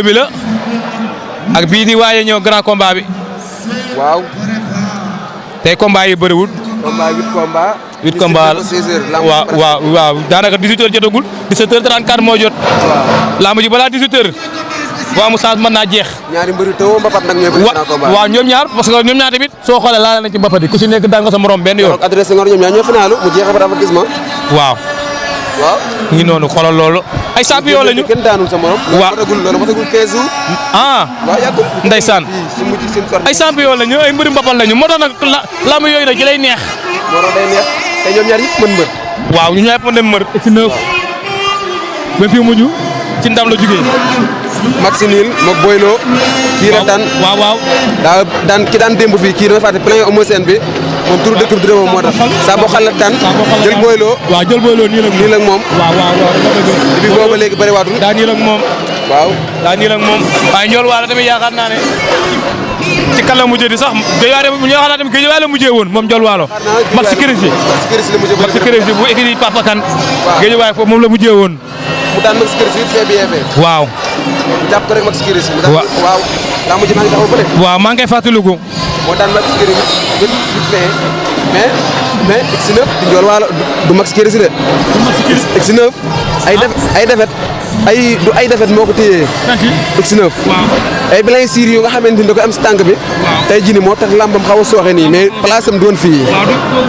bi la ak bii di waaye ñëw grand combat bi. waaw. tey combat yi bëriwul. combat 8 combat. 8 combat waaw daanaka 18h jotagul 17h34 moo jot. waaw lamb ji balaa 18h. waaw Moussa mën naa jeex. ñaari mbëri tëwoo mbapat nag ñooy bëri grand combat. waaw ñoom ñaar parce que ñoom ñaar tamit soo xoolee laale nañ ci mbapat yi ku si nekk daan nga sa morom benn yoon. adressé nga ñoom ñaar ñoo finaalu mu jeexee par avertissement. waaw. waaw. ngi noonu xoolal loolu. ay champion lañu. kenn daanul sa morom. waaw loolu matagul 15 jours. ah. waaw yàggul. ndeysaan. ay champion lañu ay mbëri mbapat lañu moo tax nag lamb yooyu nag ci lay neex. moo tax day neex te ñoom ñaar ñëpp mën mbër. waaw ñu ñëpp mën mbër. ci neuf. ba fi mujj ci ndam la jugee. Maxinil moog Boylo. kii la daan waaw. daan ki daan démb fii kii dafa fàtte plein homocène bi moom turu dëkk bi du moom moo tax. saa boo xal la daan jël Boylo. waaw jël Boylo nii la moom. waaw. depuis booba léegi bëri waatul. daa nii la moom. waaw daa nii la moom. waaye ñool waala tamit yaakaar naa ne ci kan la mujjee di sax yaakaar naa tamit géej la mujjee woon moom Ndiol Waalo. Maxi Crési Maxi Crési bu écrit Papa Kane. waaw géej waaye foofu moom la mujjee woon. mu daan Maxi Crési it bien fait. waaw. jàpp ko rek Maxi Crési. waaw daa mujj maa ngi taxaw bële. waaw maa ngi koy fàttaliku. moo daan Maxi Crési vite fait mais X9 di Ndiol Waalo du Maxi Crési de. X9 ay defet moo ko téye. X9 ay bilan siir yu nga xamante ni da ko am si tànk bi. tey jii nii moo tax lambam xaw a sooxe nii mais place am doon fii.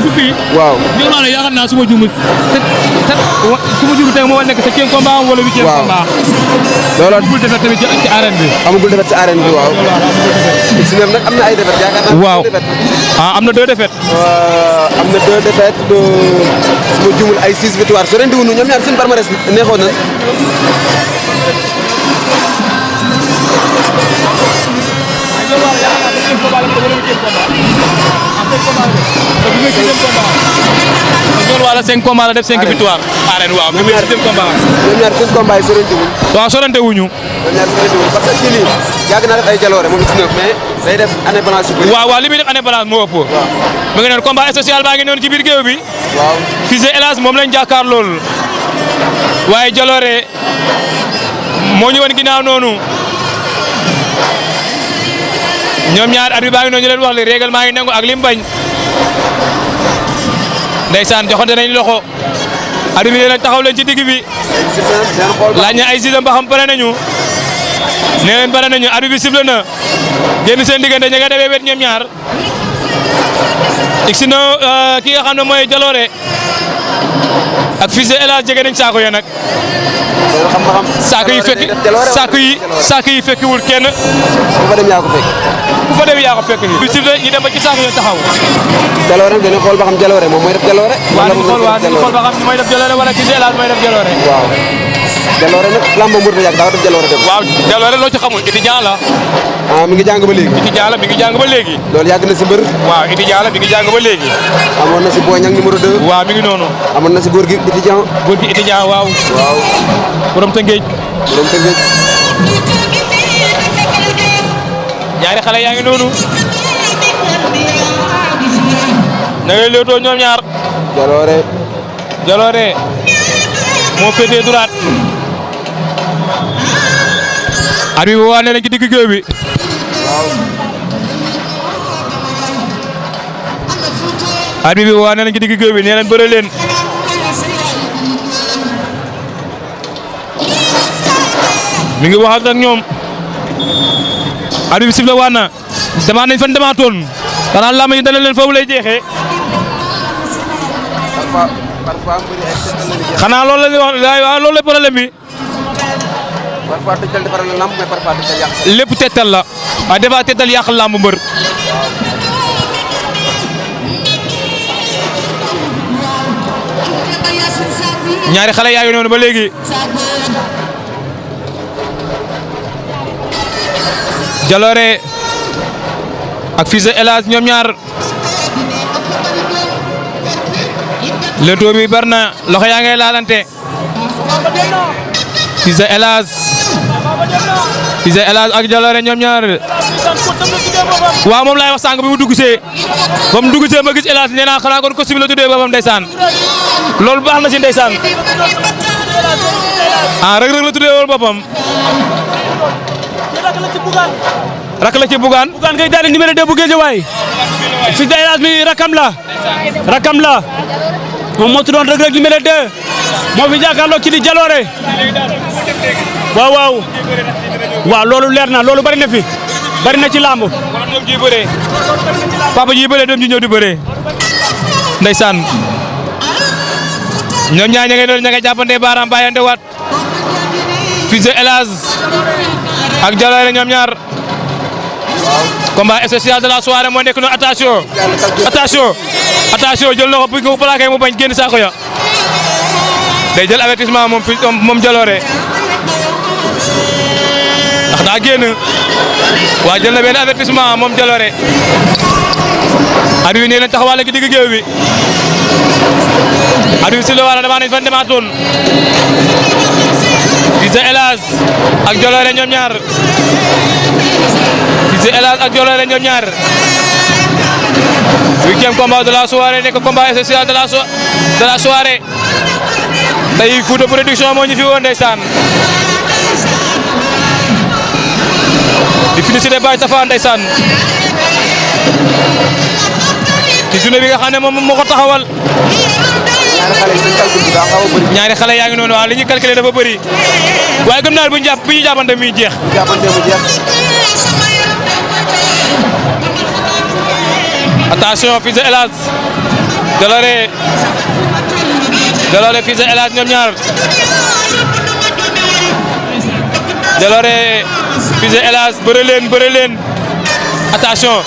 du fii. waaw ñoo naa ne yaakaar naa su ma juumul tey moo nekk 7e combat wala 8e combat. loolu amagul defet tamit ci arène bi. amagul defet ci arène bi waaw. X9 nag am na ay defet yaakaar naa. waaw am na 2 defet. am na 2 defet su ma juumul ay 6 victoire soo leen di wunu ñoom ñaar seen palmarès neexoon na. Ndiol Waalo 5 combats la def 5 victoire. arène waaw bi muy 6e combat. ñoom ñaar seen combat yi sorante wuñ. waaw sorante wuñu. ñoom ñaar sorante wuñ parce que kii nii yàgg naa def ay jaloore moom X9 mais day def année balance yu bëri. waaw li muy def année balance moo ëpp. waaw mu ngi noonu combat social baa ngi noonu ci biir géew bi. waaw Fils de Elas moom lañ jàkkaar lool waaye jaloore moo ñu wan ginnaaw noonu ñoom ñaar at bi baa ngi noonu ñu leen wax li règlement ngi nangu ak lim bañ ndeysaan joxante nañ loxo at bi leen taxaw leen ci digg bi laaj na ay sisam ba xam pare nañu nee leen pare nañu at bi sifflé na génn seen diggante ña nga demee wet ñoom ñaar X9 ki nga xam ne mooy jaloore ak Fils de Elas jege nañ saako ya nag saako yi fekkiwul kenn ku fa dem yaa ko fekk. ku fa dem yaa ko fekk bi sifflé ñu dem ba ci saako ya taxaw jaloore nag dañuy xool ba xam jaloore moom mooy def jaloore. wala mu xool ba xam mooy def jaloore wala Fils de Elas mooy def jaloore. waaw jaloore nag lamb mbër la yàgg daa def jaloore dem. waaw jaloore loo ci xamul étudiant la. mi ngi jàng ba léegi. étudiant la mi ngi jàng ba léegi. loolu yàgg na si mbër. waaw étudiant la mi ngi jàng ba léegi. amoon na si Boy Niang numéro 2. waaw mi ngi noonu. amoon na si góor gi étudiant. góor gi étudiant waaw. waaw. borom Tëngéej. borom Tëngéej. ñaari xale yaa ngi noonu. na ngay léetoo ñoom ñaar. jaloore moo féetee droite. at bi waa ne leen ci digg géew bi. at bi waa ne leen ci digg géew bi nee leen bëre leen. mi ngi wax ak ñoom. at bi sifflé waat na demaat nañ fan demaatoon xanaa làmb yi dana leen foofu lay jeexee. xanaa loolu la ñuy wax waaw loolu la problème bi. parfois tëjtal defaral la lamb mais parfois tëjtal yàq. lépp tettal la waaye dafa tettal yàq làmb mbër. ñaari xale yaa ngi noonu ba léegi. Jaloore ak Fils de Elas ñoom ñaar. leetoo bi bar na loxo yaa ngay laalante. Fils de Elas ak Jaloore ñoom ñaar. waaw moom laay wax sànq bi mu dugg see ba mu dugg see ma gis Elas nee naa xanaa kon costume la tuddee boppam ndeysaan loolu baax na si ndeysaan Reug Reug la tuddee woon boppam rak la ci Bougane. Bougane ngay daal numéro 2 bu Guédiawaye. Fils de El Hadj mi rakam la. moom moo tuddoon Reug Reug numéro 2. moo fi jàkkaarloo ci di Jaloore. waaw loolu leer na loolu bari na fi. bari na ci làmb. doom ji bëree. papa ji bëree doom ji ñëw di bëree. ndeysaan. ñoom ñaar ña ngay jàppante baaraam bàyyante waat. Fils de El Hadj ak Jaloore ñoom ñaar. combat spécial de la soirée moo nekk noonu attention jël na ko bu ko plaqué mu bañ génn saako ya day jël avertissement moom Jaloore ndax daa génn waa jël na benn avertissement moom Jaloore arbitre nee nañ taxawal gi digg géew bi arbitre si la wala dama nañ fan demaatoon Fils de El Hadj ak Jaloore ñoom ñaar Fils de El Hadj ak Jaloore ñoom ñaar 8e combat de la soirée nekk combat spécial de la soirée tey Fouta Production moo ñu fi woon ndeysaan di félicité Baye Tafa ndeysaan ci journée bi nga xam ne moom moo ko taxawal ñaari xale yaa ngi noonu waaw li ñuy calculé dafa bëri waaye gëm naa bu ñu jàppante muy jeex. attention Fils de El Hadj Jaloore Fils de El Hadj ñoom ñaar Jaloore Fils de El Hadj bëre leen attention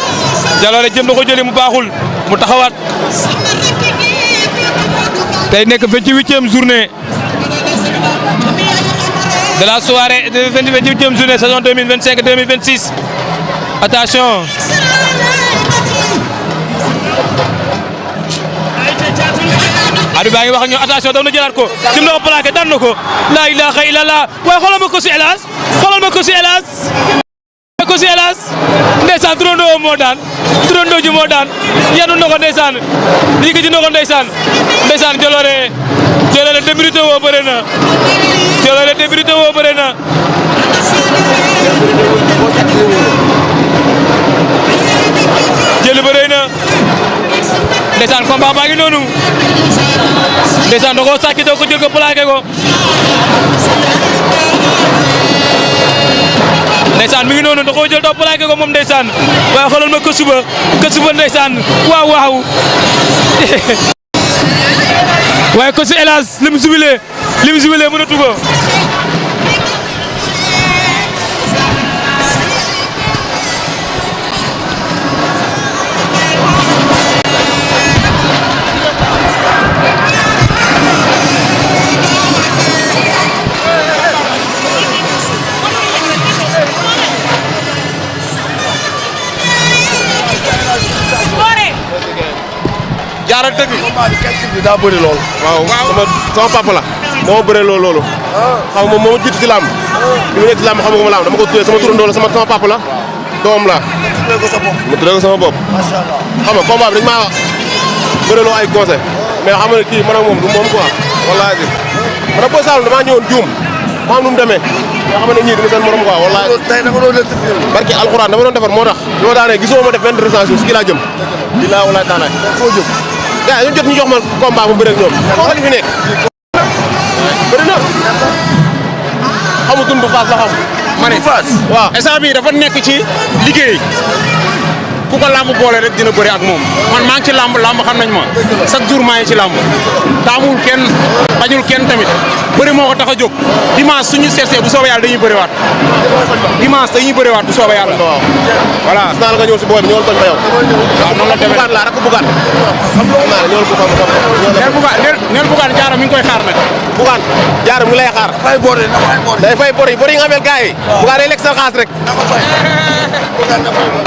Jaloore jëm na ko jëli mu baaxul mu taxawaat tey nekk 28e journée de la soirée 28e journée saison 2025-2026 attention Aliou baa ngi wax ak ñoom attention daw na jëlaat ko jëm na ko plaqué daan na ko laa ilaaha illallah waaye xoolal ma ko si El Hadj ndeysaan turandoo moo daan turandoo ji moo daan yanu na ko ndeysaan lii ko ji na ko ndeysaan Jaloore débrité woo bëre na Jaloore débrité woo bëre na jëli bëre na ndeysaan combat baa ngi noonu ndeysaan da koo sàcc da ko jël ko plaqué ko ndeysaan mi ngi noonu da koo jël doo plaqué ko moom ndeysaan waaye xoolal ma ko suba ndeysaan waaw waaye ko si El Hadj li mu jubilee mënatu ko jaaral dëgg bi daa bëri lool. waaw sama papa la. moo bëree loolu. xam nga moom moo jiitu ci làmb. bi mu nekk ci làmb xam nga ma làmb dama ko tuddee sama turandoo la sama papa la. doom la. mu tuddee ko sama bopp. macha allah xam nga combat bi dañu maa bëreloo ay conseil mais xam nga kii man ak moom du moom quoi. wallaahi man ak Boy Saloum damaa ñëwoon juum mu am nu mu demee. nga xam ne ñii du seen morom quoi wallaahi. tey dama doon leen barki alxuraan dama doon defar moo tax. li ma daanee gisoo ma def benn recension si kii laa jëm. billaahi wallaahi taala. foo jëm. gars yi ñu jot ñu jox ma combat bu bëre ak ñoom. xoolal li fi nekk. bëri na. xamu tund Fass la xam. ma ne Fass. waaw instant bii dafa nekk ci liggéey. ku ko làmb boole rek dina bëri ak moom man maa ngi ci làmb xam nañ ma chaque jour maa ngi ci làmb taamul kenn bañul kenn tamit bëri moo ko tax a jóg dimanche suñu seetsee bu soobee yàlla dañuy bëriwaat dimanche dañuy bëriwaat bu soobee yàlla. waaw voilà gis naa la nga ñëw si booy bi ñëwal koñ ba yow. waaw noonu la demee bugaan laa rek bugaan. xam naa ne ñëwal ko fa neel bugaan jaara mi ngi koy xaar nag. bugaan jaara mu ngi lay xaar. fay bor yi na fay bor yi. day fay bor yi nga amel gars yi. bugaan day lekk sa xaas rek. na ko fay. bugaan na fay bor.